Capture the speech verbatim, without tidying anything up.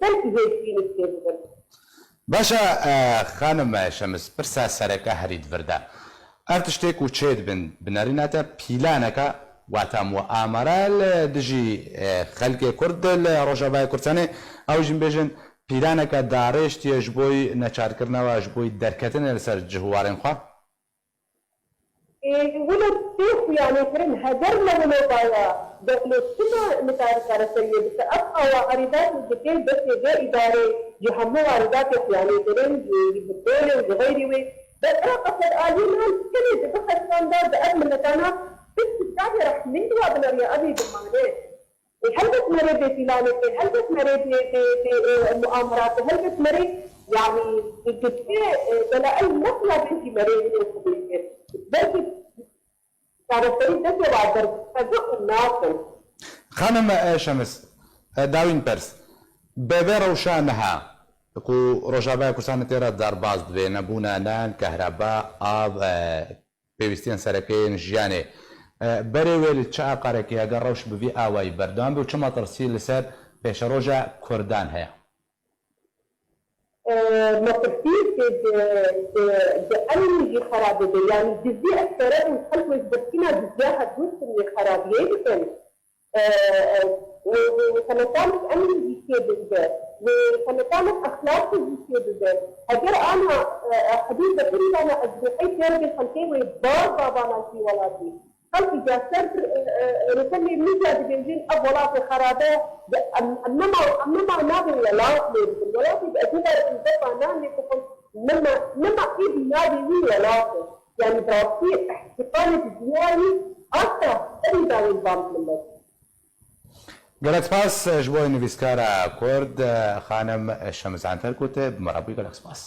belkî hêvî nîştê bibin. Baş e, e, xanim Şemis, pirsa sereke herî di vir de. Ev tiştê ku çê dibin, binerîne te pîlaneke, wata muamere li dijî, e, xelkê Kurd li Rojavayê Kurdistanê, ew jî bêjin pîlaneke darêştiye ji bo neçarkirina we, ji bo derketinê li ser cih û warên xwe? Ê, wilo tê xuyanê kirin, heger ne wilo baya, dewlet çima nikare çareseriyê bike? Ev awa arîdatê dike destê vê îdarê, ji hemû arîdatê xuyanê kirin, ji, ji bi dolê û ji xeyrî wê. Bes ew qesedaliyê nan kenê di bixestanda di ev miletana pirs dikare rehmî wa bineriya ev ê dimane. E, helbet merê bê pîlanekê, helbet merê bê, bê, bê, e, muameratê, helbet merê, yanî, e, giştê, e, dela ew nexya bê jî merê wilo xwe bê. Belkî çareserî destê wa derdixe û nakin. Xanim, e, Şemis, e, dawîn pers. Bi vê rewşa niha ku Rojavaya Kurdistanê tê re derbas dibe, nebûna nan, kehreba, av, e, pêwîstiyên sereke yên jiyanê. E, berê wê li çi aqarekê hege rewş bi vî awayî berdewam be û çi metirsî li ser pêşeroja Kurdan heye? E, metirsî di, di, di emnî jî xerabê de, yanî dizî eşkere bûn, xelk wê ji birçîna diziya hevdû siriyê xerabiyê dikin. E, e, û, û xenesanek emnî jî tê bibe. Wê xenesanek exlaqê jî tê bibe. Heger ana, e, e, hidûd de kurî dana ez bê qey têr bê xelkê wê bar bavana jî welatî. Xelk îca ser, e, e, rûpelê mîja dibêjin ev welatê xerabe, em, em nema, em nema navê welat lê bikin. Welatê bi edîba û defa nan lê bixin, nema, nema êdî navê wî welat e. Yanî bi rastî îhtîqalê bi diyarî asta berî dawî van milet. Gelek spas ji bo nivîskara Kurd, xanim Şemis Anter ku te bi me re bûyî, gelek spas.